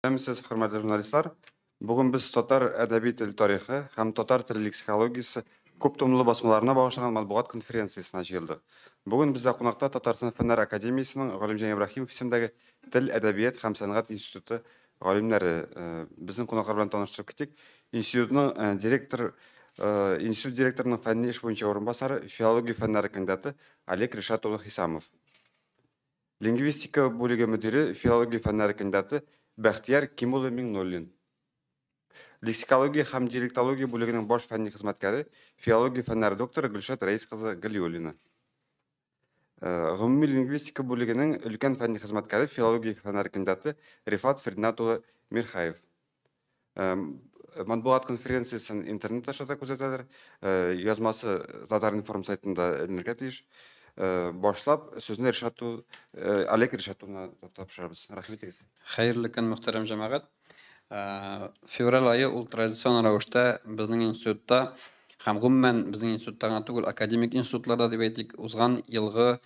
Исәнмесез, хөрмәтле журналистлар. Бүген без татар әдәби тел тарихы һәм татар теле лексикологиясе күп томлы басмаларына багышланган матбугат конференциясенә җыелдык. Бүген бездә кунакта Татарстан Фәннәр академиясенең Галимҗан Ибраһимов исемендәге Тел, әдәбият һәм сәнгать институты галимнәре. Безнең кунаклар белән таныштырып китик. Институтның директор, институт директорының фәнни эш буенча урынбасары, филология фәннәре кандидаты Олег Ришат улы Хисамов. Лингвистика бүлеге мөдире, филология фәннәре кандидаты Бәхтияр Ким улы Миңнуллин. Лексикология һәм диалектология бүлегенең баш фәнни хезмәткәре, филология фәннәре докторы Гөлшат Рәис кызы Галиуллина. Гомуми лингвистика бүлегенең өлкән фәнни хезмәткәре, филология фәннәре кандидаты Рифат Фердинат улы Мирхаев. Матбугат конференциясен интернет аша да күзәтәләр. Язмасы Татар-информ сайтында эленергә тиеш. Башлап сүзне Ришат Олег Ришат улына тапшырабыз. Рәхим итегез. Хәерле көн, мөхтәрәм җәмәгать. Февраль ае ул традицион рәвештә безнең институтта һәм гомумән безнең институтта гына түгел, академик институтларда дип әйтик, узган елгы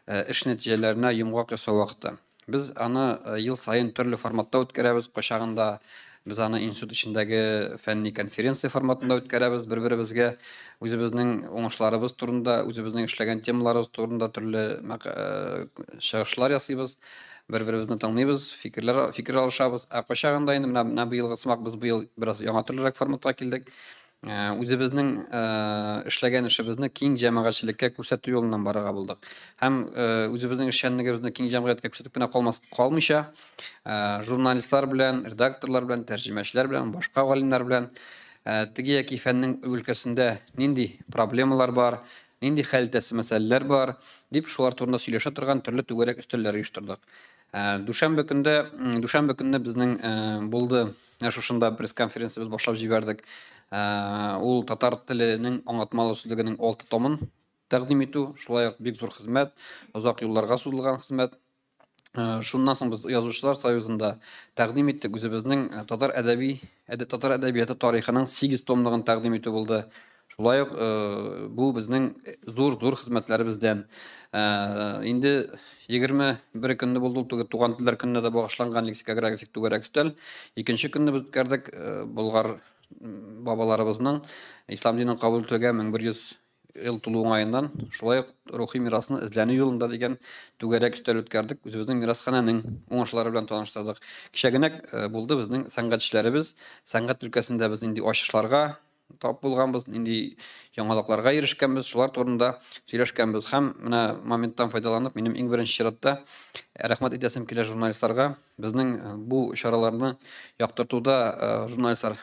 эш нәтиҗәләренә йомгак ясау вакыты. Без аны ел саен төрле форматта үткәрәбез. Кайчагында без аны институт эчендәге фәнни конференция форматында үткәрәбез, бер-беребезгә үзебезнең уңышларыбыз турында, үзебезнең эшләгән темаларыбыз турында төрле чыгышлар ясыйбыз, бер-беребезне тыңлыйбыз, фикерләр фикер алышабыз. Ә кайчагында инде менә быелгы сымак без быел бераз яңа төрлерәк форматка килдек. Үзебезнең эшләгән эшебезне киң җәмәгатьчелеккә күрсәтү юлыннан барырга булдык. Һәм үзебезнең эшчәнлегебезне киң җәмгыятькә күрсәтеп кенә калмас калмыйча, журналистлар белән, редакторлар белән, тәрҗемәчеләр белән, башка галимнәр белән теге яки фәннең өлкәсендә нинди проблемалар бар, нинди хәл итәсе мәсьәләләр бар, дип шулар турында сөйләшә торган төрле түгәрәк өстәлләр оештырдык. Дүшәмбе көндә, дүшәмбе көнне безнең булды шушында пресс-конференция без башлап җибәрдек. Ул татар теленең аңлатмалы сүзлегенең 6 томын тәкъдим итү, шулай ук бик зур хезмәт, озак юлларга сузылган хезмәт. Шуннан соң без Язучылар союзында тәкъдим иттек үзебезнең татар әдәби татар әдәбияты тарихының 8 томлыгын тәкъдим итү булды. Шулай ук бу безнең зур-зур хезмәтләребездән. Инде 21 көнне булды ул туган телләр көненә дә багышланган лексикографик түгәрәк өстәл. Икенче көнне без үткәрдек болгар бабаларыбызның ислам динен кабул итүгә 1100 ел тулу уңаеннан шулай ук рухи мирасны эзләнү юлында дигән түгәрәк өстәл үткәрдек. Үзебезнең мирасханәнең уңышлары белән таныштырдык. Кичәгенәк булды безнең сәнгатьчеләребез. Сәнгать өлкәсендә без нинди ачышларга тап булганбыз, нинди яңалыкларга ирешкәнбез, шулар турында сөйләшкәнбез. Һәм менә моменттан файдаланып, минем иң беренче чиратта рәхмәт итәсем килә журналистларга. Безнең бу чараларны яктыртуда журналистлар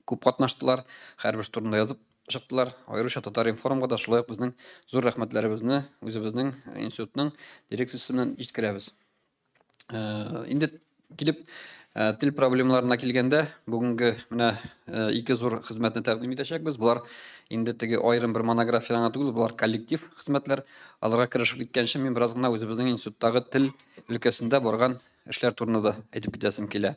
күп катнаштылар, һәрбер турында язып чыктылар. Аеруча Татар-информга да шулай ук безнең зур рәхмәтләребезне үзебезнең институтның дирекциясе белән җиткерәбез. Инде килеп тел проблемаларына килгәндә, бүгенге менә ике зур хезмәтне тәкъдим итәчәкбез. Болар инде теге аерым бер монография гына түгел, болар коллектив хезмәтләр. Аларга керешеп киткәнче, мин бераз гына үзебезнең институттагы тел өлкәсендә барган эшләр турында да әйтеп китәсем килә.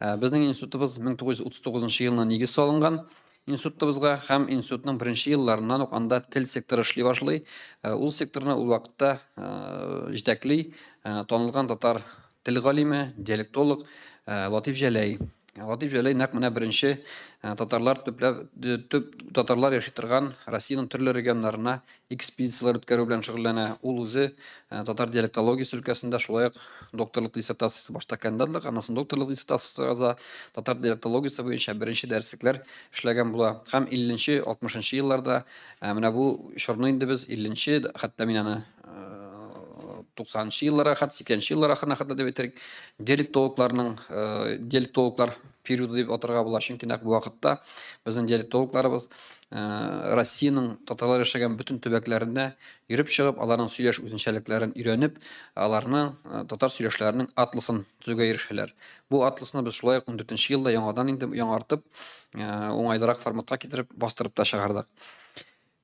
Безнең институтыбыз 1939 елны нигез салынган институтыбызга һәм институтның беренче елларыннан ук анда тел секторы эшли башлый. Ул секторны ул вакытта җитәкли танылган татар тел галиме, диалектолог Латиф Җәләй. Латиф Җәләй нәкъ менә беренче татарлар төпләп төп татарлар яши торган Россиянең төрле регионнарына экспедицияләр үткәрү белән шөгыльләнә. Ул үзе татар диалектологиясе өлкәсендә шулай ук докторлык диссертациясе башта кандидатлык, аннан соң докторлык диссертациясе яза. Татар диалектологиясе буенча беренче дәреслекләр эшләгән була. Һәм 50-нче, 60-нчы елларда менә бу чорны инде без 50-нче, хәтта мин аны 90-нчы елларга хәтта 80-нче еллар ахырына хәтта дип әйтерлек, диалектологларның диалектологлар периоды дип атарга була, чөнки нәкъ бу вакытта безнең диалектологларыбыз Россиянең татарлар яшәгән бөтен төбәкләрендә йөреп чыгып, аларның сөйләш үзенчәлекләрен өйрәнеп, аларның татар сөйләшләренең атласын төзүгә ирешәләр. Бу атласны без шулай ук 14 елда яңадан инде яңартып, уңайлырак форматка китереп бастырып та чыгардык.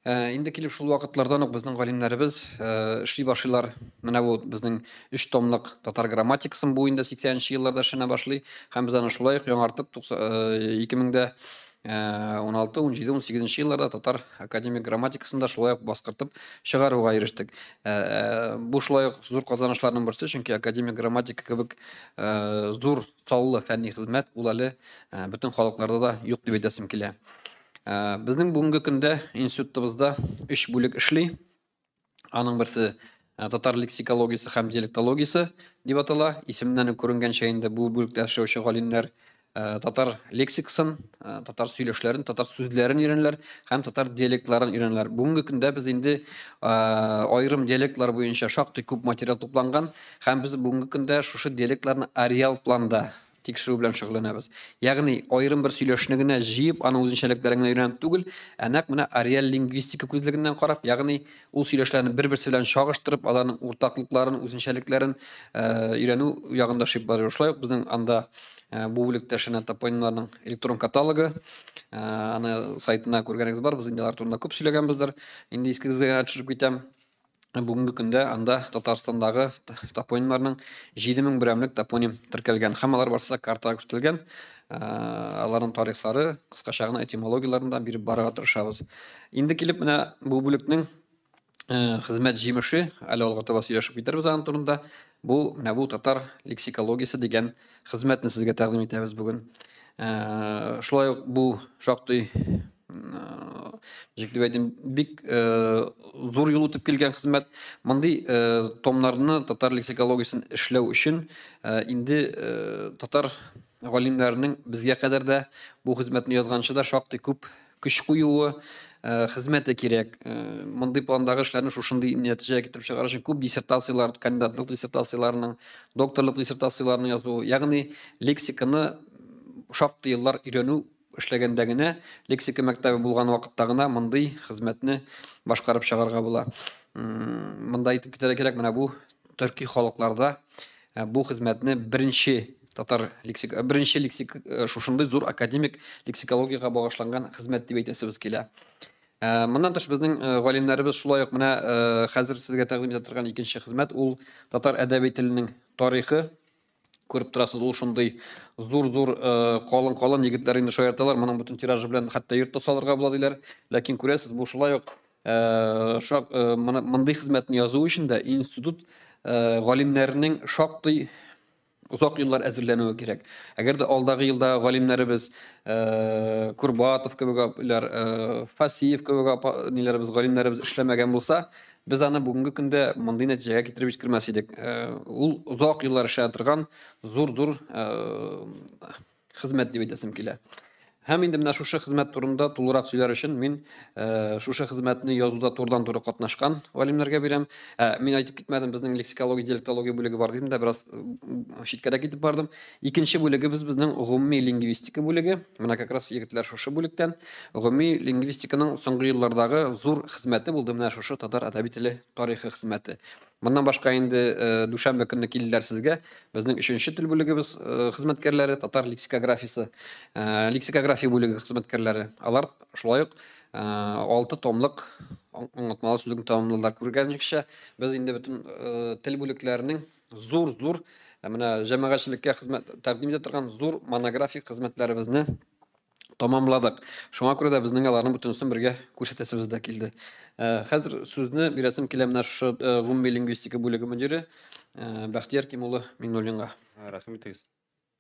Инде килеп шул вакытлардан ук безнең галимнәребез эшли башлыйлар. Менә бу безнең 3 томлык татар грамматикасын бу инде 80 нче елларда эшләнә башлый. Һәм без аны шулай ук яңартып 2000 дә 16, 17, 18 елларда татар академик грамматикасында шулай ук баскыртып чыгаруга ирештек. Бу шулай ук зур казанышларның берсе, чөнки академик грамматика кебек зур саллы фәнни хезмәт ул әле бөтен халыкларда да юк дип әйтәсем килә. Безнең бүгенге көндә институтыбызда 3 бүлек эшли. Аның берсе татар лексикологиясе һәм диалектологиясе дип атала. Исеменнән үк күренгәнчә инде бу бүлектә эшләүче галимнәр татар лексикасын, татар сөйләшләрен, татар сүзләрен өйрәнәләр һәм татар диалектларын өйрәнәләр. Бүгенге көндә без инде аерым диалектлар буенча шактый күп материал тупланган һәм без бүгенге көндә шушы диалектларны ареал планда тикшерү белән шөгыльләнәбез. Ягъни аерым бер сөйләшне генә җыеп, аның үзенчәлекләрен генә өйрәнеп түгел, ә нәкъ менә ареал лингвистика күзлегеннән карап, ягъни ул сөйләшләрне бер-берсе белән чагыштырып, аларның уртаклыкларын, үзенчәлекләрен өйрәнү ягында эшләп барабыз. Шулай ук безнең анда бу бүлектә эшләнә топонимнарның электрон каталогы. Аны сайтына күргәнегез бар, без инде алар турында күп сөйләгәнбездер. Инде искегезгә генә төшереп китәм. Бүгенге көндә анда Татарстандагы топонимнарның 7000 берәмлек топоним теркәлгән һәм алар барысы да картага күрсәтелгән. Аларның тарихлары, кыскача гына этимологияләрен дә биреп барырга тырышабыз. Инде килеп менә бу бүлекнең хезмәт җимеше, әле алга таба сөйләшеп китербез аның турында. Бу менә бу татар лексикологиясе дигән хезмәтне сезгә тәкъдим итәбез бүген. Шулай ук бу шактый ничек дип әйтим, бик зур юл үтеп килгән хезмәт. Мондый томнарны татар лексикологиясен эшләү өчен инде татар галимнәренең безгә кадәр дә бу хезмәтне язганчы да шактый күп көч куюы, хезмәте кирәк. Мондый пландагы эшләрне шушындый нәтиҗәгә китереп чыгару өчен күп диссертацияләр, кандидатлык диссертацияләренең, докторлык диссертацияләренең язу, ягъни лексиканы шактый еллар өйрәнү эшләгәндә генә, лексика мәктәбе булган вакытта гына мондый хезмәтне башкарып чыгарга була. Монда әйтеп китәргә кирәк, менә бу төрки халыкларда бу хезмәтне беренче татар лексик, беренче лексик шушындый зур академик лексикологиягә багышланган хезмәт дип әйтәсебез килә. Моннан тыш безнең галимнәребез шулай ук менә хәзер сезгә тәкъдим итә торган икенче хезмәт ул татар әдәби теленең тарихы. Күреп торасыз, ул шундый зур-зур калын-калын егетләр инде шаярталар, моның бөтен тиражы белән хәтта йорт та салырга була диләр. Ләкин күрәсез, бу шулай ук мондый хезмәтне язу өчен дә институт галимнәренең шактый озак еллар әзерләнүе кирәк. Әгәр дә алдагы елда галимнәребез Курбатов кебек Фасиев кебек ниләребез, галимнәребез эшләмәгән булса, без аны бүгенге көндә мондый нәтиҗәгә китереп җиткермәс идек. Ул озак еллар эшләнә торган зур-зур хезмәт дип әйтәсем килә. Һәм инде менә шушы хезмәт турында тулырак сөйләр өчен мин шушы хезмәтне язуда турыдан-туры катнашкан галимнәргә бирәм. Мин әйтеп китмәдем, безнең лексикология, диалектология бүлеге бар дидем дә, бераз читкәрәк китеп бардым. Икенче бүлегебез безнең гомуми лингвистика бүлеге. Менә как раз егетләр шушы бүлектән. Гомуми лингвистиканың соңгы еллардагы зур хезмәте булды менә шушы татар әдәби теле тарихы хезмәте. Моннан башка инде дүшәмбе көнне килделәр сезгә безнең өченче тел бүлегебез хезмәткәрләре, татар лексикографиясе, лексикография бүлеге хезмәткәрләре. Алар шулай ук 6 томлык аңлатмалы сүзлеген тәмамладылар. Күргәнегезчә, без инде бөтен тел бүлекләренең зур-зур менә җәмәгатьчелеккә хезмәт тәкъдим итә торган зур монографик хезмәтләребезне тамамладык. Шуңа күрә дә безнең аларның бөтенесен бергә күрсәтәсебез дә килде. Хәзер сүзне бирәсем килә менә шушы гомуми лингвистика бүлеге мөдире Бәхтияр Ким улы Миңнуллинга. Рәхмәт итегез.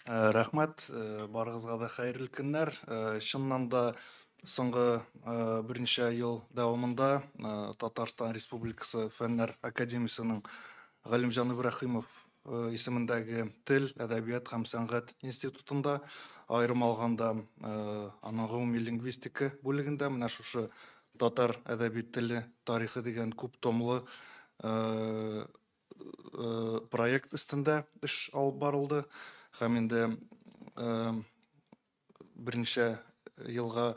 Рәхмәт, барыгызга да хәерле көннәр. Чыннан да соңгы берничә ел дәвамында Татарстан Республикасы Фәннәр Академиясенең Галимҗан Ибраһимов исемендәге Тел, әдәбият һәм сәнгать институтында, аерым алганда аның гомуми лингвистика бүлегендә менә шушы татар әдәби теле тарихы дигән күп томлы проект өстендә эш алып барылды. Һәм инде берничә елга,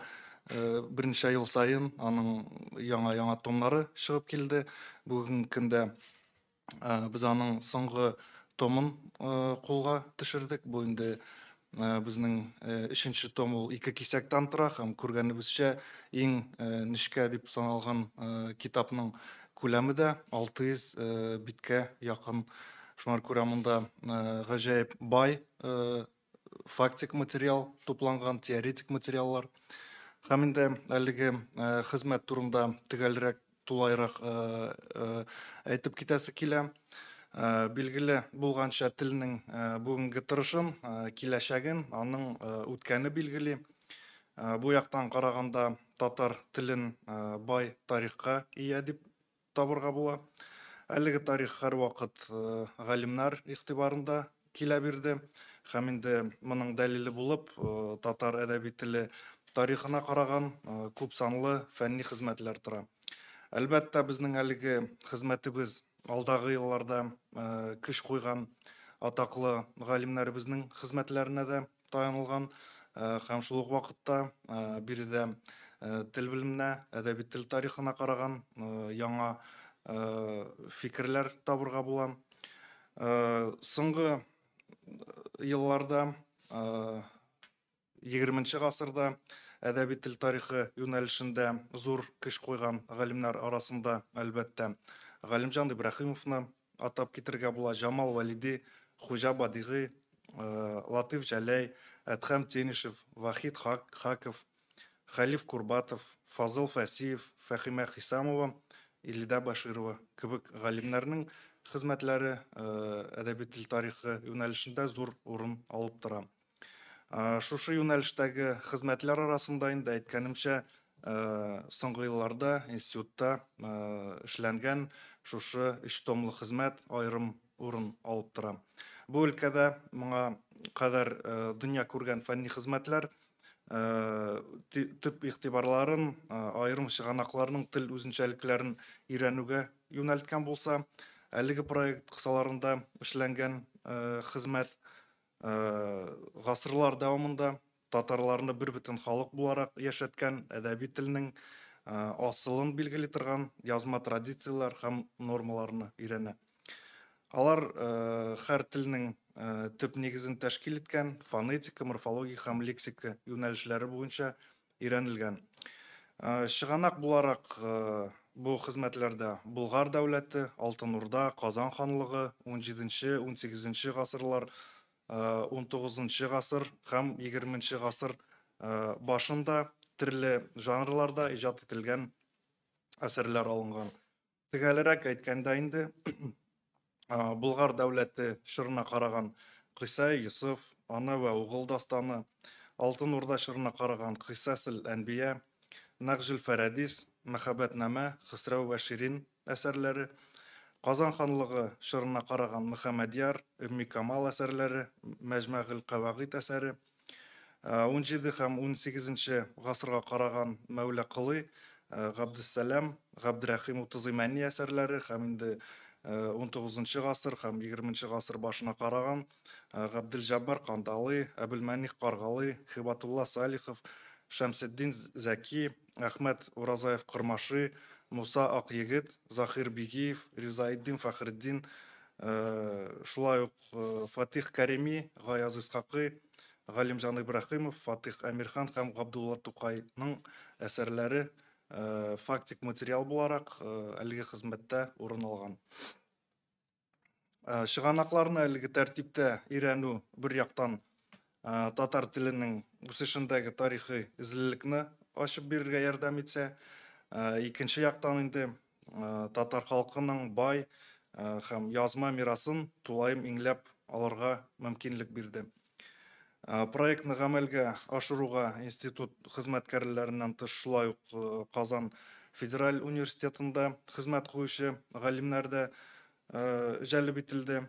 берничә ел саен аның яңа-яңа томнары чыгып килде. Бүгенге көндә без аның соңгы томын кулга төшердек. Бу инде безнең өченче том, ул ике кисәктән тора һәм күргәнебезчә иң нечкә дип саналган китапның күләме дә 600 биткә якын. Шуңа күрә монда гаҗәеп бай фактик материал тупланган, теоретик материаллар. Һәм инде әлеге хезмәт турында төгәлрәк, тулайрак әйтеп китәсе килә. Билгеле булганча, телнең бүгенге торышын, киләчәген аның үткәне билгели. Бу яктан караганда татар телен бай тарихка ия дип табырга була. Әлеге тарих һәрвакыт галимнәр игътибарында килә бирде. Һәм инде моның дәлиле булып татар әдәби теле тарихына караган күп санлы фәнни хезмәтләр тора. Әлбәттә, безнең әлеге хезмәтебез алдагы елларда көч куйган атаклы галимнәребезнең хезмәтләренә дә таянылган һәм шул ук вакытта биредә тел белеменә, әдәби тел тарихына караган яңа фикерләр табырга була. Соңгы елларда, 20 гасырда әдәби тел тарихы юнәлешендә зур көч куйган галимнәр арасында, әлбәттә, Галимҗан Ибраһимовны атап китергә була, Җамал Вәлиди, Хуҗа Бадигый, Латыйф Җәләй, Әдһәм Тенишев, Вахит Хаков, Хәлиф Курбатов, Фазыл Фәсиев, Фәхимә Хисамова, Илида Баширова кебек галимнәрнең хезмәтләре әдәби тел тарихы юнәлешендә зур урын алып тора. Шушы юнәлештәге хезмәтләр арасында инде әйткәнемчә, соңгы елларда институтта эшләнгән шушы өч томлы хезмәт аерым урын алып тора. Бу өлкәдә моңа кадәр дөнья күргән фәнни хезмәтләр төп игътибарларын аерым чыганакларның тел үзенчәлекләрен өйрәнүгә юнәлткән булса, әлеге проект кысаларында эшләнгән хезмәт гасырлар дәвамында татарларны бер бөтен халык буларак яшәткән әдәби телнең асылын билгели торган язма традицияләр һәм нормаларны өйрәнә. Алар һәр телнең төп нигезен тәшкил иткән фонетика, морфология һәм лексика юнәлешләре буенча өйрәнелгән. Чыганак буларак бу хезмәтләрдә Болгар дәүләте, Алтын Урда, Казан ханлыгы, 17-нче, 18 гасырлар, 19 гасыр һәм 20 гасыр башында төрле жанрларда иҗат ителгән әсәрләр алынган. Төгәлрәк әйткәндә инде, Болгар дәүләте чорына караган Кыйса Йосыф, Ана вә Угыл дастаны, Алтын Урда чорына караган Кыйсасел Әнбия, Нәгъҗел Фәрәдис, Мәхәббәтнамә, Хөсрәү вә Ширин әсәрләре, Казан ханлыгы чорына караган Мөхәммәдьяр, Өмми Камал әсәрләре, Мәҗмәгел Кавагыйд әсәре, 17 һәм 18 гасырга караган Мәүлә Колый, Габдессәлам, Габдрәхим Утызыймәни әсәрләре һәм инде 19 гасыр һәм 20 гасыр башына караган Габделҗаббар Кандалый, Әбелмәних Каргалый, Хибатулла Салихов, Шәмсетдин Зәки, Әхмәт Уразаев Кормаши, Муса Акъегет, Захир Бигиев, Ризаэддин Фәхретдин, шулай ук Фатих Кәрими, Гаяз Исхакый, Галимҗан Ибраһимов, Фатих Әмирхан һәм Габдулла Тукайның әсәрләре фактик материал буларак әлеге хезмәттә урын алган. Чыганакларны әлеге тәртиптә өйрәнү бер яктан татар теленең үсешендәге тарихи эзлелекне ачып бирергә ярдәм итсә, икенче яктан инде татар халкының бай һәм язма мирасын тулаем иңләп алырга мөмкинлек бирде. Проектны гамәлгә ашыруга институт хезмәткәрләреннән тыш шулай ук Казан федераль университетында хезмәт куючы галимнәр дә җәлеп ителде.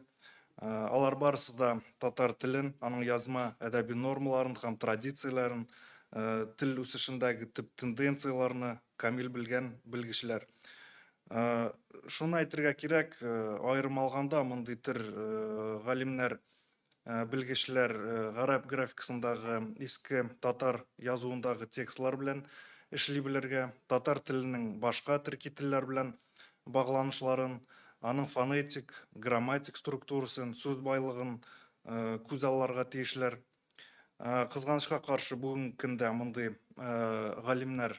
Алар барысы да татар телен, аның язма әдәби нормаларын һәм традицияләрен, тел үсешендәге төп тенденцияләрне камил белгән белгечләр. Шуны әйтергә кирәк, аерым алганда мондый төр галимнәр, белгечләр гарәп графикасындагы иске татар язуындагы текстлар белән эшли белергә, татар теленең башка төрки телләр белән багланышларын, аның фонетик, грамматик структурасын, сүз байлыгын күзалларга тиешләр. Кызганычка каршы, бүгенге көндә мондый галимнәр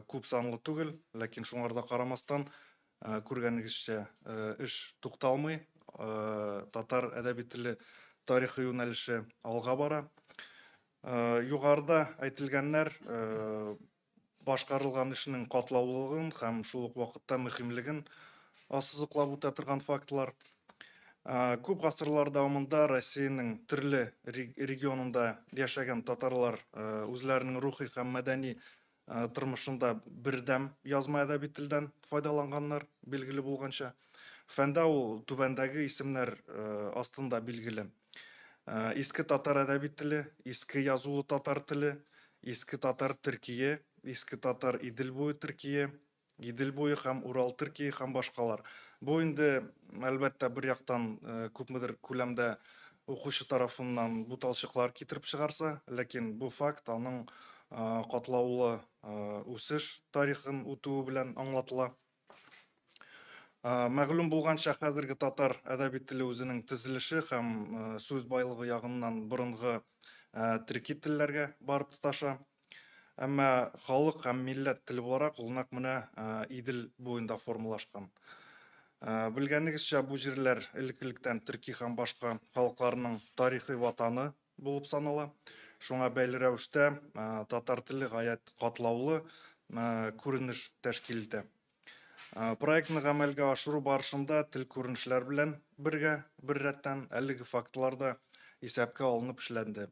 күп санлы түгел, ләкин шуңар да карамастан, күргәнегезчә, эш тукталмый. Татар әдәби теле тарихы юнәлеше алга бара. Югарыда әйтелгәннәр башкарылган эшнең катлаулылыгын һәм шул ук вакытта мөһимлеген ассызыклап үтә торган фактлар. Күп гасырлар дәвамында Россиянең төрле регионында яшәгән татарлар үзләренең рухи һәм мәдәни тормышында бердәм язма әдәби телдән файдаланганнар, билгеле булганча. Фәндә ул түбәндәге исемнәр астында билгеле. Иске татар әдәби теле, иске язулы татар теле, иске татар төркие, иске татар Идел буе төркие, Идел буе һәм Урал төркие һәм башкалар. Бу инде, әлбәттә, бер яктан күпмедер күләмдә укучы тарафыннан буталчыклар китереп чыгарса, ләкин бу факт аның катлаулы үсеш тарихын үтүе белән аңлатыла. Мәгълүм булганча, хәзерге татар әдәби теле үзенең төзелеше һәм сүз байлыгы ягыннан борынгы төрки телләргә барып тоташа. Әмма халык һәм милләт теле буларак ул нәкъ менә Идел буенда формалашкан. Белгәнегезчә, бу җирләр элек-электән төрки һәм башка халыкларның тарихи ватаны булып санала. Шуңа бәйле рәвештә татар теле гаять катлаулы күренеш тәшкил итә. Проектны гамәлгә ашыру барышында тел күренешләр белән бергә беррәттән әлеге фактлар да исәпкә алынып эшләнде.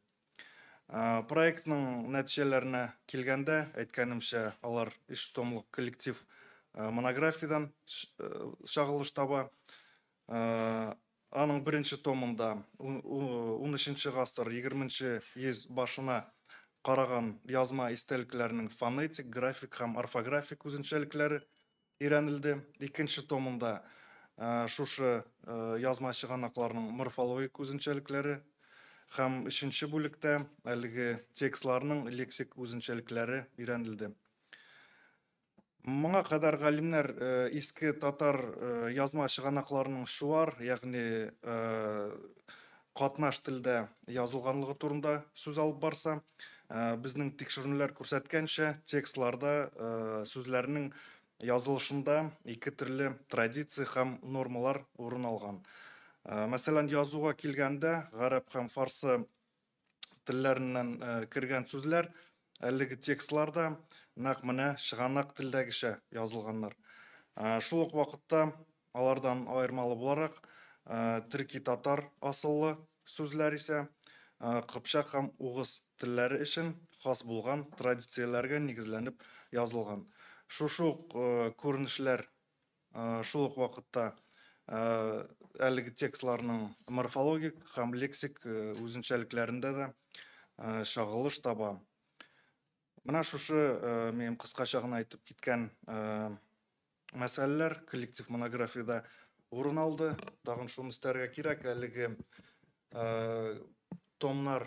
Проектның нәтиҗәләренә килгәндә, әйткәнемчә, алар өч томлык коллектив монографиядән чагылыш таба. Аның беренче томында 13 гасыр, 20 йөз башына караган язма истәлекләрнең фонетик, график һәм орфографик үзенчәлекләре өйрәнелде. Икенче томында шушы язма чыганакларның морфологик үзенчәлекләре һәм өченче бүлектә әлеге текстларның лексик үзенчәлекләре өйрәнелде. Моңа кадәр галимнәр иске татар язма чыганакларының шуар, ягъни катнаш телдә язылганлыгы турында сүз алып барса, безнең тикшеренүләр күрсәткәнчә, текстларда сүзләрнең язылышында ике төрле традиция һәм нормалар урын алган. Мәсәлән, язуга килгәндә, гарәп һәм фарсы телләреннән кергән сүзләр әлеге текстларда нәкъ менә чыганак телдәгечә язылганнар. Шул ук вакытта алардан аермалы буларак, төрки татар асыллы сүзләр исә кыпчак һәм угыз телләре өчен хас булган традицияләргә нигезләнеп язылган. Шушы ук күренешләр шул ук вакытта әлеге текстларның морфологик һәм лексик үзенчәлекләрендә дә чагылыш таба. Менә шушы минем кыскача гына әйтеп киткән мәсьәләләр коллектив монографиядә урын алды. Тагын шуны өстәргә кирәк, әлеге томнар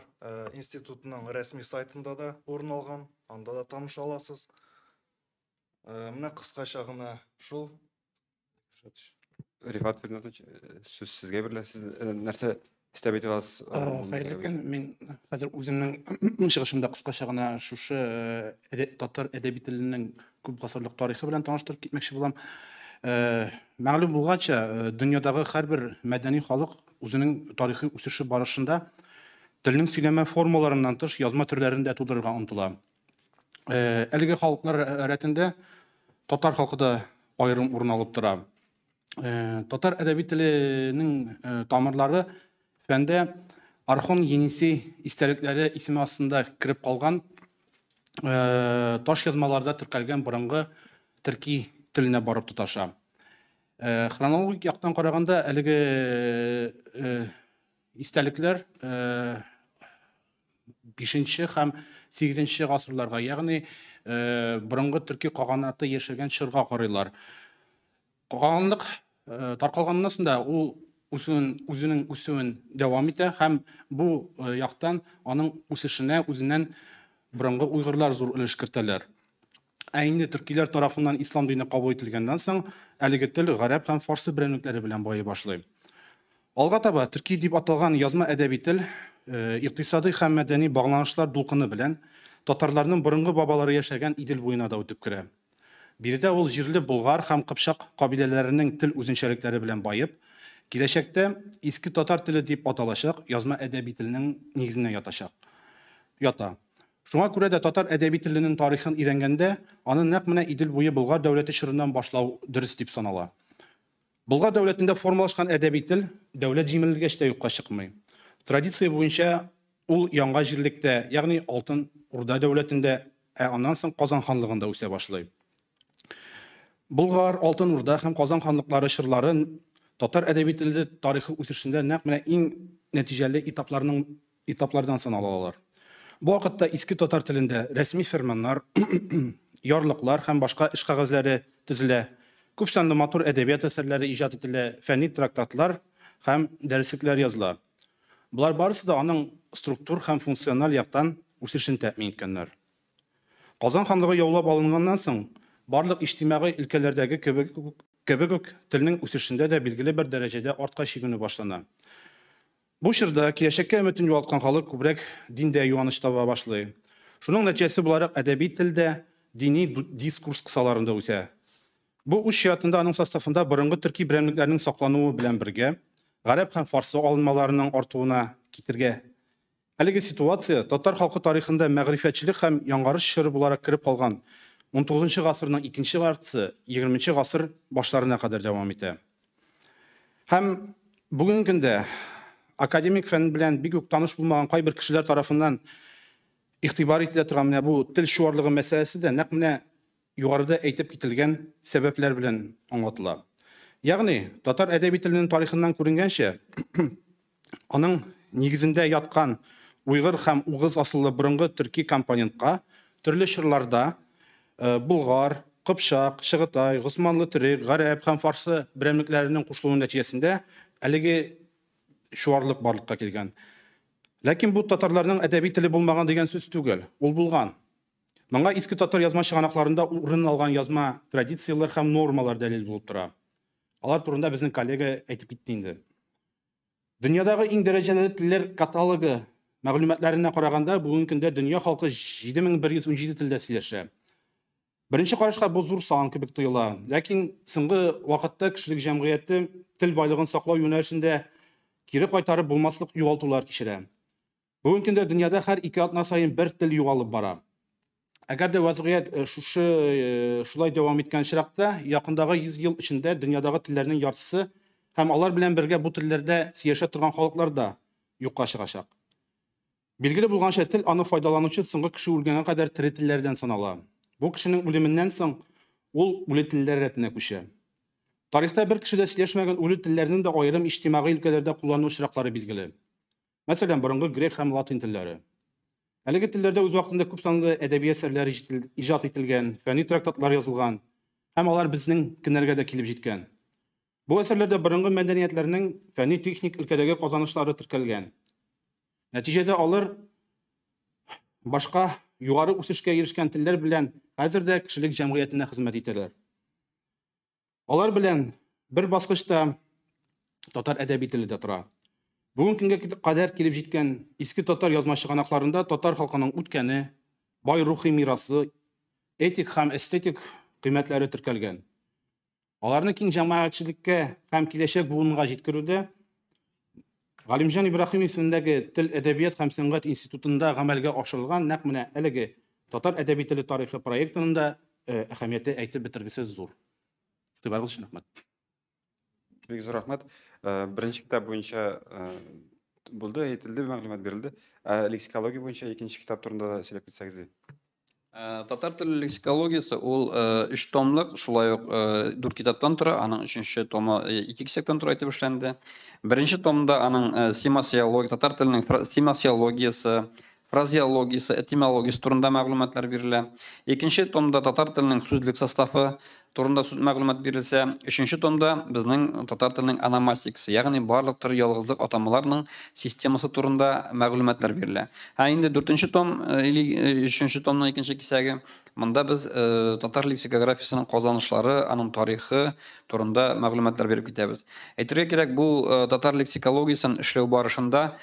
институтның рәсми сайтында да урын алган, анда да таныша аласыз. Менә кыскача гына шул. Рифат Фердинандович, сүз сезгә бирелә. Сез нәрсә өстәп әйтә аласыз? Хәерле көн. Мин хәзер үземнең чыгышымда кыскача гына шушы татар әдәби теленең күп гасырлык тарихы белән таныштырып китмәкче булам. Мәгълүм булганча, дөньядагы һәрбер мәдәни халык үзенең тарихи үсеше барышында телнең сөйләмә формаларыннан тыш язма төрләрен дә тудырырга омтыла. Әлеге халыклар рәтендә татар халкы да аерым урын алып тора. Татар әдәби теленең тамырлары фәндә Орхон Енисей истәлекләре исеме астында кереп калган таш язмаларда теркәлгән борынгы төрки теленә барып тоташа. Хронологик яктан караганда әлеге истәлекләр 5 һәм 8 гасырларга, ягъни борынгы төрки каганаты яшәгән чорга карыйлар. Каганлык таркалганнан соң да ул үзенең үсүен дәвам итә һәм бу яктан аның үсешенә үзеннән борынгы уйгырлар зур өлеш кертәләр. Ә инде төркиләр тарафыннан ислам дине кабул ителгәннән соң әлеге тел гарәп һәм фарсы берәмлекләре белән байый башлый. Алга таба төрки дип аталган язма әдәби тел икътисадый һәм мәдәни багланышлар дулкыны белән татарларның борынгы бабалары яшәгән Идел буена да үтеп керә. Биредә ул җирле болгар һәм кыпчак кабиләләренең тел үзенчәлекләре белән байып, Киләчәктә иске татар теле дип аталачак язма әдәби теленең нигезенә ятачак. Ята. Шуңа күрә дә татар әдәби теленең тарихын өйрәнгәндә, аны нәкъ менә Идел буе Болгар дәүләте чорыннан башлау дөрес дип санала. Болгар дәүләтендә формалашкан әдәби тел дәүләт җимерелгәч тә юкка чыкмый. Традиция буенча ул яңа җирлектә, ягъни Алтын Урда дәүләтендә, ә аннан соң Казан ханлыгында үсә башлый. Болгар, Алтын Урда һәм Казан ханлыклары чорларын татар әдәби теле тарихы үсешендә нәкъ менә иң нәтиҗәле этапларның этаплардан саналалар. Бу вакытта иске татар телендә рәсми фәрманнар, ярлыклар һәм башка эш кәгазьләре төзелә. Күп санлы матур әдәбият әсәрләре иҗат ителә, фәнни трактатлар һәм дәреслекләр языла. Болар барысы да аның структур һәм функциональ яктан үсешен тәэмин иткәннәр. Казан ханлыгы яулап алынганнан соң, барлык иҗтимагый өлкәләрдәге кебек үк телнең үсешендә дә билгеле бер дәрәҗәдә артка чигенү башлана. Бу чорда киләчәккә өметен югалткан халык күбрәк диндә юаныч таба башлый. Шуның нәтиҗәсе буларак әдәби тел дә дини дискурс кысаларында үсә. Бу үз чиратында аның составында борынгы төрки берәмлекләрнең саклануы белән бергә, гарәп һәм фарсы алынмаларының артуына китергә. Әлеге ситуация татар халкы тарихында мәгърифәтчелек һәм яңарыш чоры буларак кереп калган 19 гасырның икенче яртысы 20 гасыр башларына кадәр дәвам итә. Һәм бүгенге көндә академик фән белән бик үк таныш булмаган кайбер кешеләр тарафыннан игътибар ителә торган менә бу тел чуарлыгы мәсьәләсе дә нәкъ менә югарыда әйтеп кителгән сәбәпләр белән аңлатыла. Ягъни татар әдәби теленең тарихыннан күренгәнчә, аның нигезендә яткан уйгыр һәм угыз асыллы борынгы төрки компонентка төрле чорларда булгар, кыпчак, чыгытай, госманлы төрек, гарәп һәм фарсы берәмлекләренең кушылуы нәтиҗәсендә әлеге чуарлык барлыкка килгән. Ләкин бу татарларның әдәби теле булмаган дигән сүз түгел, ул булган. Моңа иске татар язма чыганакларында урын алган язма традицияләр һәм нормалар дәлил булып тора. Алар турында безнең коллега әйтеп китте инде. Дөньядагы иң дәрәҗәле телләр каталогы мәгълүматларына караганда, бүгенге көндә дөнья халкы 7117 телдә сөйләшә. Беренче карашка бу зур сан кебек тоела. Ләкин соңгы вакытта кешелек җәмгыяте тел байлыгын саклау юнәлешендә кире кайтарып булмаслык югалтулар кичерә. Бүгенге көндә дөньяда һәр ике атна саен бер тел югалып бара. Әгәр дә вазгыять шушы шулай дәвам иткән очракта, якындагы 100 ел эчендә дөньядагы телләрнең яртысы һәм алар белән бергә бу телләрдә сөйләшә торган халыклар да юкка чыгачак. Билгеле булганча, тел аны файдаланучы соңгы кеше үлгәнгә кадәр тере телләрдән санала. Бу кешенең үлеменнән соң ул үле телләр рәтенә күчә. Тарихта бер кеше дә сөйләшмәгән үле телләрнең дә аерым иҗтимагый өлкәләрдә куллану очраклары билгеле. Мәсәлән, борынгы грек һәм латин телләре. Әлеге телләрдә үз вакытында күп санлы әдәби әсәрләр иҗат ителгән, фәнни трактатлар язылган һәм алар безнең көннәргә дә килеп җиткән. Бу әсәрләрдә борынгы мәдәниятләрнең фәнни-техник өлкәдәге казанышлары теркәлгән. Нәтиҗәдә алар башка югары үсешкә ирешкән телләр белән хәзер дә кешелек җәмгыятенә хезмәт итәләр. Алар белән бер баскычта татар әдәби теле дә тора. Бүгенге көнгә кадәр килеп җиткән иске татар язма чыганакларында татар халкының үткәне, бай рухи мирасы, этик һәм эстетик кыйммәтләре теркәлгән. Аларны киң җәмәгатьчелеккә һәм киләчәк буынга җиткерүдә Галимҗан Ибраһим исемендәге Тел, әдәбият һәм сәнгать институтында гамәлгә ашырылган нәкъ менә әлеге татар әдәби теле тарихы проектының да әһәмияте әйтеп бетергесез зур. Игътибарыгыз өчен рәхмәт. Бик зур рәхмәт. Беренче китап буенча булды, әйтелде, мәгълүмат бирелде. Лексикология буенча икенче китап турында да сөйләп китсәгез. Татар теле лексикологиясе ул өч томлык, шулай ук дүрт китаптан тора, аның өченче томы ике кисәктән тора итеп эшләнде. Беренче томда аның семасиология, татар теленең семасиологиясе, фразеологиясе, этимологиясе турында мәгълүматлар бирелә. Икенче томда татар теленең сүзлек составы турында мәгълүмат бирелсә, өченче томда безнең татар теленең ономастикасы, ягъни барлык төр ялгызлык атамаларының системасы турында мәгълүматлар бирелә. Һәм инде дүртенче том или өченче томның икенче кисәге, монда без татар лексикографиясенең казанышлары, аның тарихы турында мәгълүматлар биреп китәбез. Әйтергә кирәк, бу татар лексикологиясен эшләү барышында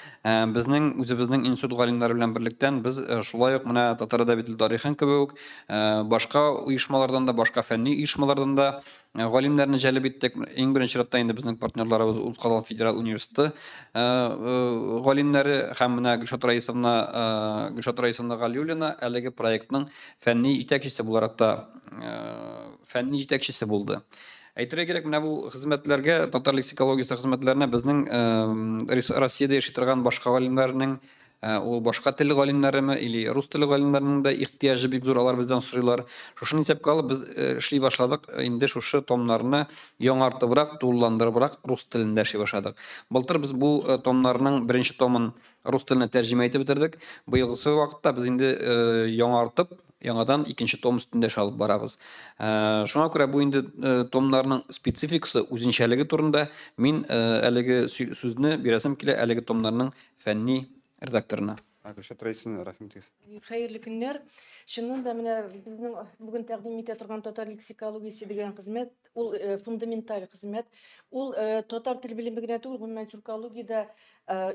безнең үзебезнең институт галимнәре белән берлектән без шулай ук менә татар әдәби теле тарихын кебек үк башка оешмалардан да, башка фәнни оешмалардан оешмалардан да галимнәрне җәлеп иттек. Иң беренче чиратта инде безнең партнерларыбыз ул Казан федераль университеты галимнәре һәм менә Гөлшат Раисовна Галиуллина әлеге проектның фәнни җитәкчесе буларак та фәнни җитәкчесе булды. Әйтергә кирәк, менә бу хезмәтләргә, татар лексикологиясе хезмәтләренә безнең Россиядә яши торган башка галимнәрнең, ул башка тел галимнәреме или рус теле галимнәренең дә ихтыяҗы бик зур, алар бездән сорыйлар. Шушыны исәпкә алып без эшли башладык. Инде шушы томнарны яңартыбрак, тулыландырыбрак рус телендә эшли башладык. Былтыр без бу томнарның беренче томын рус теленә тәрҗемә итеп бетердек. Быелгысы вакытта без инде яңартып, яңадан икенче том өстендә эш алып барабыз. Шуңа күрә бу инде томнарның спецификасы, үзенчәлеге турында мин әлеге сүзне бирәсем килә әлеге томнарның фәнни редакторына. Гөлшат Раисовна, рәхим итегез. Хәерле көннәр. Чыннан да менә безнең бүген тәкъдим итә торган татар лексикологиясе дигән хезмәт, ул фундаменталь хезмәт. Ул татар тел белеме генә түгел, гомумән тюркологиядә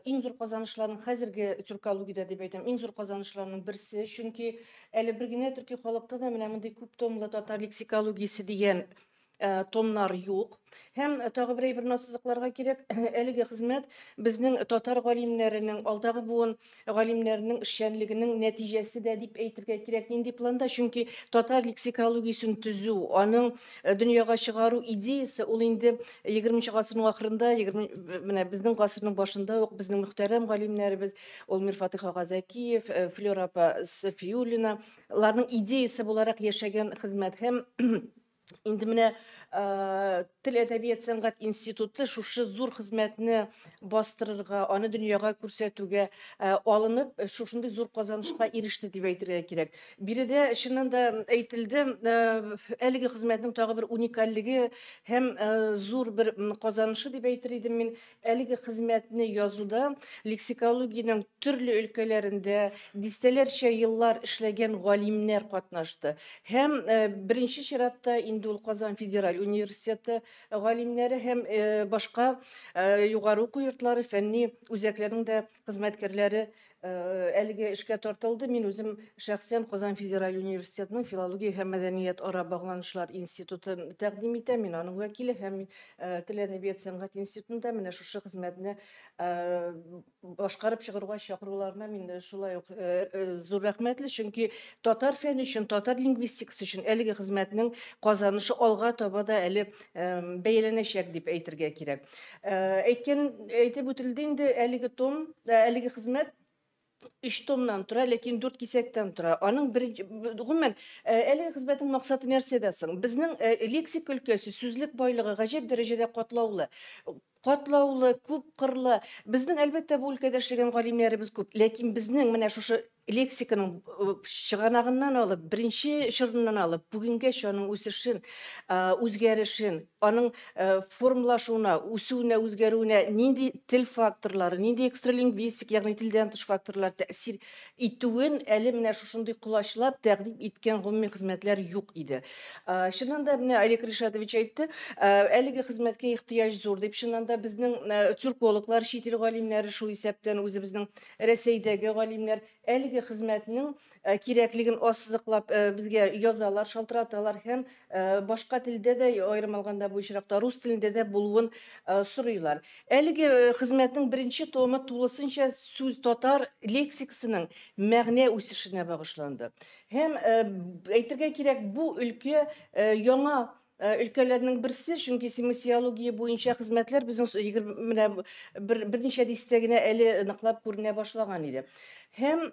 иң зур казанышларның, хәзерге тюркологиядә дип әйтәм, иң зур казанышларның берсе. Чөнки әле бер генә төрки халыкта да менә мондый күп томлы татар лексикологиясе дигән томнар юк. Һәм тагы бер әйберне ассызыкларга кирәк, әлеге хезмәт безнең татар галимнәренең, алдагы буын галимнәренең эшчәнлегенең нәтиҗәсе дә дип әйтергә кирәк. Нинди планда? Чөнки татар лексикологиясен төзү, аның дөньяга чыгару идеясы ул инде 20 гасырның ахырында, менә безнең гасырның башында ук безнең мөхтәрәм галимнәребез, ул Мирфатыйх ага Зәкиев, Флера апа Сафиуллина, аларның идеясы буларак яшәгән хезмәт. Һәм инде менә Тел, әдәбият, сәнгать институты шушы зур хезмәтне бастырырга, аны дөньяга күрсәтүгә алынып, шушындый зур казанышка иреште дип әйтергә кирәк. Биредә чыннан да әйтелде, әлеге хезмәтнең тагы бер уникальлеге һәм зур бер казанышы дип әйтер идем мин. Әлеге хезмәтне язуда лексикологиянең төрле өлкәләрендә дистәләрчә еллар эшләгән галимнәр катнашты. Һәм беренче чиратта инде ул Казан федераль университеты галимнәре һәм башка югары уку йортлары, фәнни үзәкләрнең дә хезмәткәрләре әлеге эшкә тартылды. Мин үзем шәхсән Казан федераль университетының филология һәм мәдәният ара багланышлар институты тәкъдим итәм. Мин аның вәкиле һәм Тел, әдәбият, сәнгать институтында менә шушы хезмәтне башкарып чыгарга чакыруларына мин шулай ук зур рәхмәтле, чөнки татар фәне өчен, татар лингвистикасы өчен әлеге хезмәтнең казанышы алга таба да әле бәяләнәчәк дип әйтергә кирәк. Әйткән, әйтеп үтелде инде, әлеге том, әлеге хезмәт 3 томнан тора, ләкин 4 кисәктән тора. Аның беренче, гомумән, әлеге хезмәтнең максаты нәрсәдә соң? Безнең лексик өлкәсе, сүзлек байлыгы гаҗәп дәрәҗәдә катлаулы. Катлаулы, күп кырлы. Безнең, әлбәттә, бу өлкәдә эшләгән галимнәребез күп, ләкин безнең менә шушы лексиканың чыганагыннан алып, беренче чорыннан алып, бүгенгәчә аның үсешен, үзгәрешен, аның формалашуына, үсүенә, үзгәрүенә нинди тел факторлары, нинди экстралингвистик, ягъни телдән тыш факторлар тәэсир итүен әле менә шушындый колачлап тәкъдим иткән гомуми хезмәтләр юк иде. Чыннан да менә Олег Ришатович әйтте, әлеге хезмәткә ихтыяҗ зур дип. Чыннан да безнең тюркологлар, чит ил галимнәре, шул исәптән үзебезнең Рәсәйдәге галимнәр әлеге хезмәтнең кирәклеген ассызыклап безгә язалар, шалтыраталар һәм башка телдә дә, аерым алганда бу очракта рус телендә дә булуын сорыйлар. Әлеге хезмәтнең беренче томы тулысынча сүз татар лексикасының мәгънә үсешенә багышланды. Һәм әйтергә кирәк, бу өлкә яңа өлкәләрнең берсе, чөнки семасиология буенча хезмәтләр безнең менә берничә дистә генә әле ныклап күренә башлаган иде. Һәм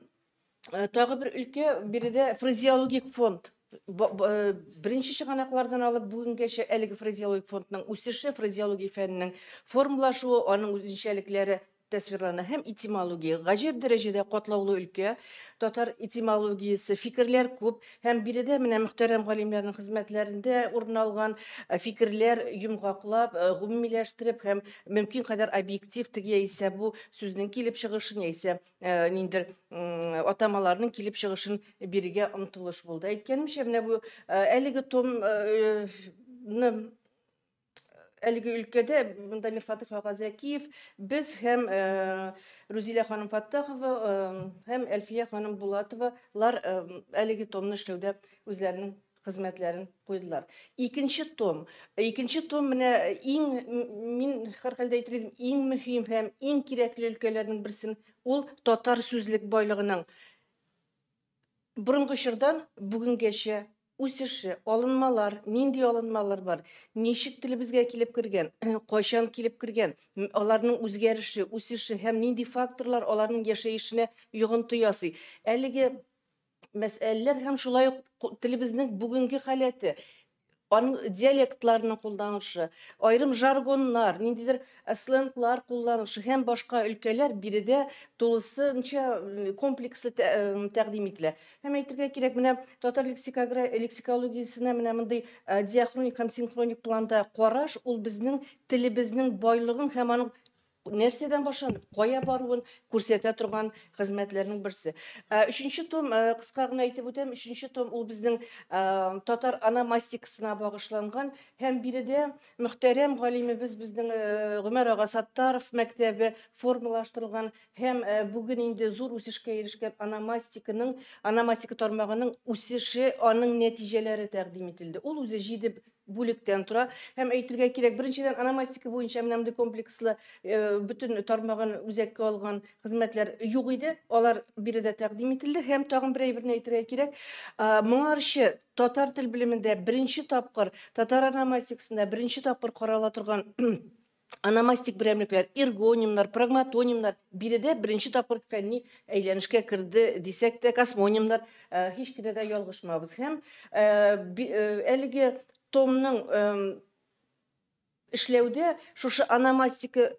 тагы бер өлкә биредә фразеологик фонд. Беренче чыганаклардан алып бүгенгәчә әлеге фразеологик фондның үсеше, фразеология фәненең формалашуы, аның үзенчәлекләре тасвирлана. Һәм этимология гаҗәп дәрәҗәдә катлаулы өлкә. Татар этимологиясе фикерләр күп, һәм биредә менә мөхтәрәм галимнәрнең хезмәтләрендә урын алган фикерләр йомгаклап, гомумиләштереп һәм мөмкин кадәр объектив теге яисә бу сүзнең килеп чыгышын, яисә ниндидер атамаларның килеп чыгышын бирергә омтылыш булды. Әйткәнемчә, менә бу әлеге том әлеге өлкәдә монда Мирфатыйх ага Зәкиев, без һәм Рузилә ханым Фаттахова һәм Әлфия ханым Булатовалар әлеге томны эшләүдә үзләренең хезмәтләрен куйдылар. Икенче том. Икенче том менә иң, мин һәрхәлдә әйтер идем, иң мөһим һәм иң кирәкле өлкәләрнең берсен, ул татар сүзлек байлыгының борынгы чордан бүгенгәчә үсеше, алынмалар, нинди алынмалар бар, ничек телебезгә килеп кергән, кайчан килеп кергән, аларның үзгәреше, үсеше һәм нинди факторлар аларның яшәешенә йогынты ясый. Әлеге мәсьәләләр һәм шулай ук телебезнең бүгенге халәте, аның диалектларының кулланышы, аерым жаргоннар, ниндидер сленглар кулланышы һәм башка өлкәләр биредә тулысынча комплекслы тәкъдим ителә. Һәм әйтергә кирәк, менә татар лексикологиясенә менә мондый диахроник һәм синхроник планда караш, ул безнең телебезнең байлыгын һәм аның нәрсәдән башланып, кая баруын күрсәтә торган хезмәтләрнең берсе. Өченче том, кыска гына әйтеп үтәм, өченче том ул безнең татар ономастикасына багышланган һәм биредә мөхтәрәм галимебез безнең Гомәр ага Саттаров мәктәбе формалаштырылган һәм бүген инде зур үсешкә ирешкән ономастиканың, ономастика тармагының үсеше, аның нәтиҗәләре тәкъдим ителде. Ул үзе 7 бүлектән тора һәм әйтергә кирәк, беренчедән, ономастика буенча менә мондый комплекслы бөтен тармагын үзәккә алган хезмәтләр юк иде, алар биредә тәкъдим ителде. Һәм тагын бер әйберне әйтергә кирәк, моңарчы татар тел белемендә беренче тапкыр, татар ономастикасында беренче тапкыр карала торган ономастик берәмлекләр, эргонимнар, прагматонимнар биредә беренче тапкыр фәнни әйләнешкә керде дисәк тә, космонимнар, һич кенә дә ялгышмабыз. Һәм әлеге томның эшләүдә шушы ономастика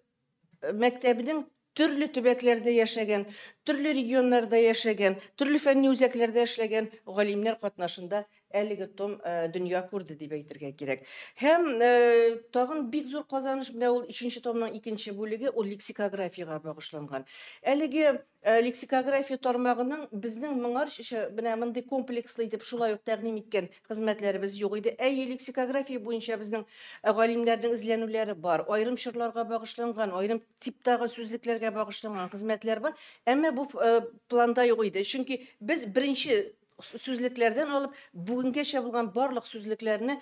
мәктәбенең төрле төбәкләрдә яшәгән, төрле регионнарда яшәгән, төрле фәнни үзәкләрдә эшләгән галимнәр катнашында әлеге том дөнья күрде дип әйтергә кирәк. Һәм тагын бик зур казаныш менә ул өченче томның икенче бүлеге, ул лексикографиягә багышланган. Әлеге лексикография тармагының безнең моңарча менә мондый комплекслы итеп шулай ук тәкъдим иткән хезмәтләребез юк иде. Әйе, лексикография буенча безнең галимнәрнең эзләнүләре бар, аерым чорларга багышланган, аерым типтагы сүзлекләргә багышланган хезмәтләр бар, әмма бу планда юк иде. Чөнки без беренче сүзлекләрдән алып бүгенгәчә булган барлык сүзлекләрне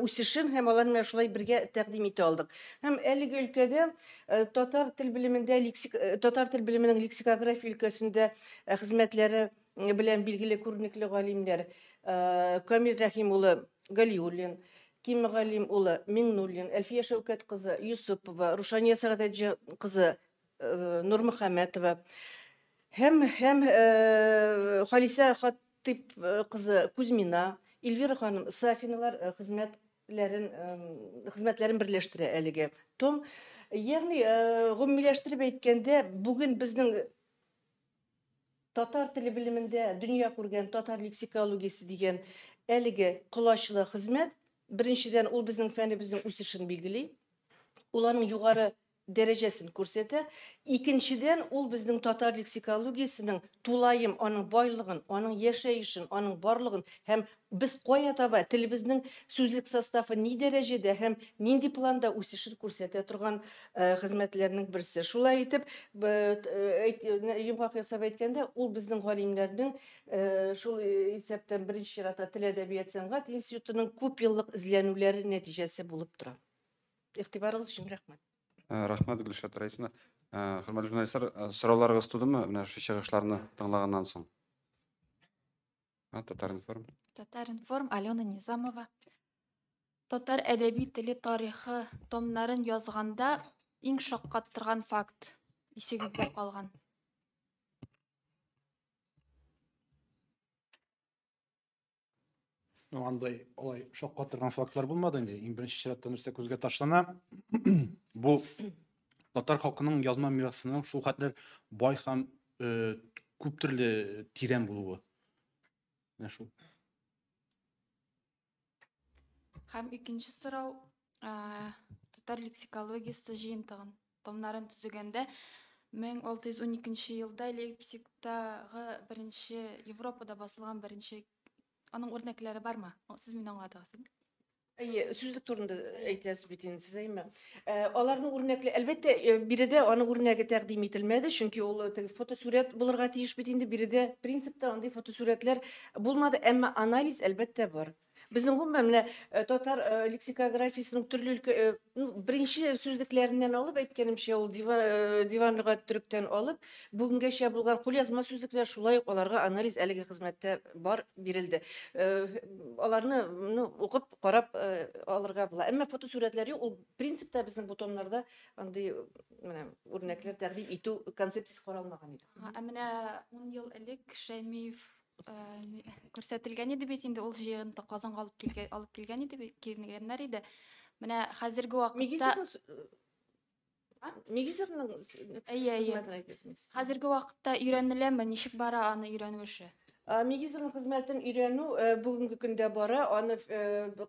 үсешен һәм аларны менә шулай бергә тәкъдим итә алдык. Һәм әлеге өлкәдә татар тел белемендә татар тел белеменең лексикография өлкәсендә хезмәтләре белән билгеле күренекле галимнәр Камил Рәхим улы Галиуллин, Ким Галим улы Миңнуллин, Әлфия Шәүкәт кызы Юсупова, Рушания Сәгадәтҗан кызы Нурмөхәммәтова һәм Халисә Хатыйп кызы Кузьмина, Эльвира ханым Сафиналар хезмәтләрен берләштерә әлеге том. Ягъни гомумиләштереп әйткәндә, бүген безнең татар теле белемендә дөнья күргән татар лексикологиясе дигән әлеге колачлы хезмәт, беренчедән, ул безнең фәнебезнең үсешен билгели, ул аның югары дәрәҗәсен күрсәтә. Икенчедән, ул безнең татар лексикологиясенең тулаем аның байлыгын, аның яшәешен, аның барлыгын һәм без кая таба телебезнең сүзлек составы ни дәрәҗәдә һәм нинди планда үсешен күрсәтә торган хезмәтләрнең берсе. Шулай итеп, йомгак ясап әйткәндә, ул безнең галимнәрнең, шул исәптән беренче чиратта Тел, әдәбият, сәнгать институтының күп еллык эзләнүләре нәтиҗәсе булып тора. Игътибарыгыз өчен рәхмәт. Рәхмәт, Гөлшат Раисовна. Хөрмәтле журналистлар, сорауларыгыз тудымы менә шушы чыгышларны тыңлаганнан соң? Татар-информ. Татар-информ, Алена Низамова. Татар әдәби теле тарихы томнарын язганда иң шаккаттырган факт исегездә калган. Ну, андай алай шаккаттырган фактлар булмады инде. Иң беренче чиратта нәрсә күзгә ташлана? Бу татар халкының язма мирасының шул хәтле бай һәм күп төрле тирән булуы. Менә шул. Һәм икенче сорау, татар лексикологиясе җыентыгын томнарын төзегәндә 1612 елда Лейпцигтагы беренче Европада басылган беренче аның үрнәкләре бармы? Сез мине аңладыгыз. Әйе, сүзлек турында әйтәсез бит инде сез, әйме? Аларның үрнәкле, әлбәттә, биредә аның үрнәге тәкъдим ителмәде, чөнки ул теге фотосурәт булырга тиеш бит инде. Биредә принципта андый фотосурәтләр булмады, әмма анализ әлбәттә бар. Безнең гомумән менә татар лексикографиясенең төрле өлкә, ну, беренче сүзлекләреннән алып, әйткәнемчә, ул диван лөгать төректән алып, бүгенгәчә булган кулъязма сүзлекләр, шулай ук аларга анализ әлеге хезмәттә бар, бирелде. Аларны, ну, укып, карап алырга була. Әмма фотосурәтләр юк, ул принципта безнең бу томнарда андый менә үрнәкләр тәкъдим итү концепциясе каралмаган иде. Ә менә 10 ел элек Шәймиев күрсәтелгән иде бит инде, ул җыентык Казанга алып килгән иде бит, килгәннәр иде. Менә хәзерге вакытта Мигизовның Әйе, әйе. хезмәтен әйтәсез. Хәзерге вакытта өйрәнеләме, ничек бара аны өйрәнү эше? Мигизовның хезмәтен өйрәнү бүгенге көндә бара. Аны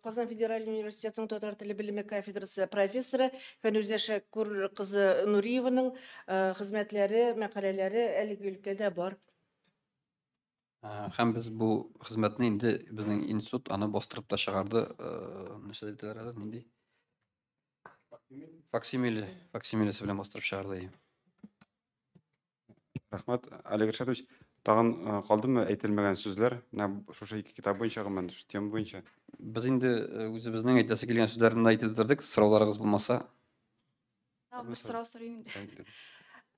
Казан федераль университетының татар теле белеме кафедрасы профессоры Фәнүзә Шәкүр кызы Нуриеваның хезмәтләре, мәкаләләре әлеге өлкәдә бар. Һәм без бу хезмәтне инде безнең институт аны бастырып та чыгарды. Нәрсә дип әйтәләр әле, нинди? Факсимиле, факсимилесе белән бастырып чыгарды. Рәхмәт, Олег Ришатович. Тагын калдымы әйтелмәгән сүзләр? Менә шушы ике китап буенча, гомумән, шушы тема буенча. Без инде үзебезнең әйтәсе килгән сүзләрне дә әйтеп бетердек. Сорауларыгыз булмаса. Тагын бер сорау сорыйм инде.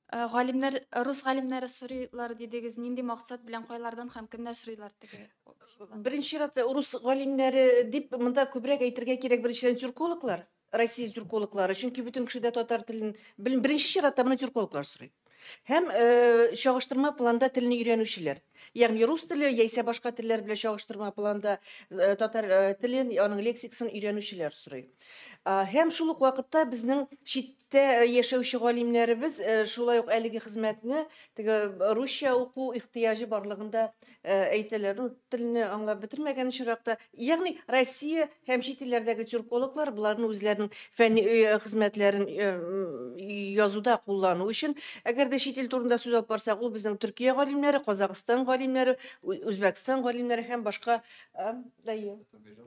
Галимнәр, рус галимнәре сорыйлар дидегез, нинди максат белән, кайлардан һәм кемнәр сорыйлар теге? Беренче чиратта рус галимнәре дип монда күбрәк әйтергә кирәк, беренчедән тюркологлар, Россия тюркологлары, чөнки бөтен кеше дә татар телен беренче чиратта моны тюркологлар сорый. Һәм чагыштырма планда телне өйрәнүчеләр. Ягъни рус теле яисә башка телләр белән чагыштырма планда татар телен, аның лексикасын өйрәнүчеләр сорый. Һәм шул ук вакытта безнең читтә яшәүче галимнәребез шулай ук әлеге хезмәтне теге русча уку ихтыяҗы барлыгында әйтәләр. Ну, телне аңлап бетермәгән очракта, ягъни Россия һәм чит илләрдәге тюркологлар буларны үзләренең фәнни хезмәтләрен язуда куллану өчен, әгәр дә чит ил турында сүз алып барсак, ул безнең Төркия галимнәре, Казахстан галимнәре, Үзбәкстан галимнәре һәм башка,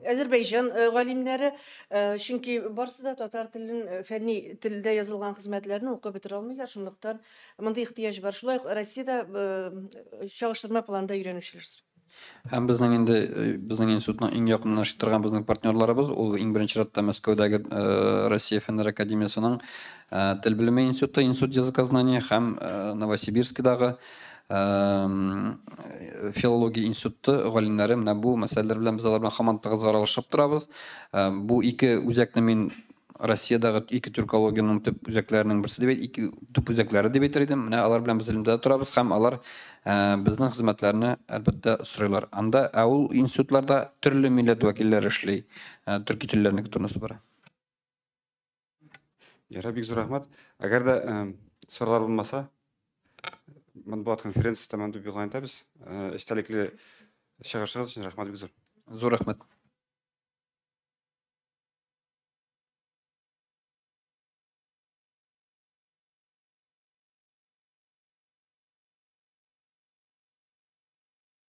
Әзербәйҗан галимнәре, чөнки барысы да татар телен фәнни телдә язылган хезмәтләрне укып бетерә алмыйлар, шунлыктан мондый ихтыяҗ бар. Шулай ук Россиядә чагыштырма планда өйрәнүчеләр. Һәм безнең инде безнең институтның иң якынлашып торган безнең партнерларыбыз, ул иң беренче чиратта Мәскәүдәге Россия Фәннәр академиясенең тел белеме институты, институт языкознания, һәм Новосибирскидагы филология институты галимнәре. Менә бу мәсьәләләр белән без алар белән һаман тыгыз аралашып торабыз. Бу ике үзәкне мин Россиядәге ике тюркологиянең төп үзәкләренең берсе дип, ике төп үзәкләре дип әйтер идем. Менә алар белән без элемтәдә торабыз һәм алар безнең хезмәтләрне әлбәттә сорыйлар. Анда, ә ул институтларда төрле милләт вәкилләре эшли, төрки телләрнең турында бара. Ярар, бик зур рәхмәт. Әгәр дә сораулар булмаса, матбугат конференциясе тәмам дип игълан итәбез. Эчтәлекле чыгышыгыз өчен рәхмәт бик зур. Зур рәхмәт.